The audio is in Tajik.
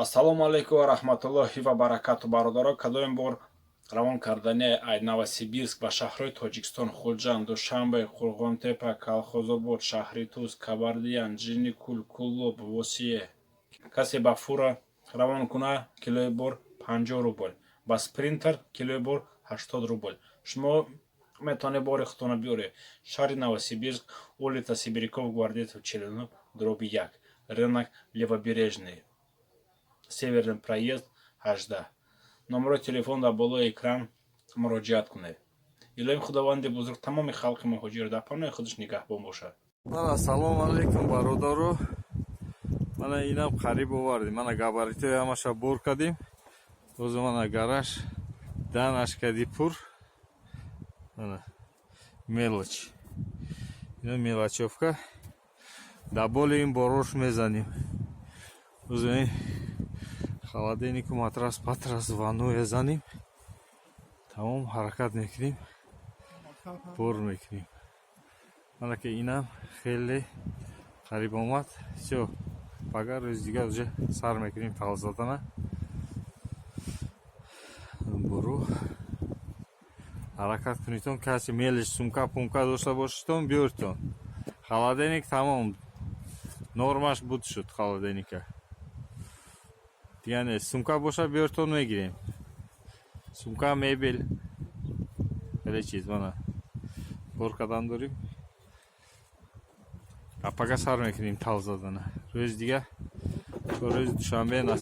Ассалому алайкум ва раҳматуллоҳи ва баракату, бародаро. Кадоим бор равон кардани ай Новосибирск ба шаҳрҳои Тоҷикистон: Хуҷанд, Душанбе, Қурғонтепа, Калхозобод, шаҳри Тус, Кабардиян, Ҷиникул, Кӯлоб, Восие, касе ба фура равон куна, килои бор 50 рубл, ба спринтер килои бор 80 рубл. Шумо метавонед бори худтонро биёред. Шаҳри Новосибирск, улица Сибиряков Гвардейцев, 49/1, рынок Левобережный, Северный проезд, 18. Номерои телефон дар болои экран, муроҷиат кунед. Илоҳим Худованди бузург тамоми халқи муҳоҷир дар паноҳи худаш нигаҳбон бошад. Мана, салом алейкум, бародаро. Мана, инам қариб овардем. Мана, габаритои ҳамаша бор кардем. Бозу мана, гараж данаш кади пур. Мана, мелочь. Ино мелочёвка. Дар боли ин борош мезанем. Бозу ин холодильнику, матрас патрас, ванная занем. Тамом, ҳаракат мекунем. Бор мекунем. Мана ки инам хеле қариб омад. Всё, пага, рӯзи дигар уже сар мекунем тал задана. Буру ҳаракат кунедтон. Касе мелочь, сумка пумка дошта бошедтон, биёртон. Холодильник тамом, нормаш буд шуд холодильника. Дигар нест. Сумка боша, биёртон, мегирем. Сумка, мебел, хеле чиз. Мана, бор кардан дорем. А пага сар мекунем тал задана. Рӯзи дигар, то рӯзи душанбе.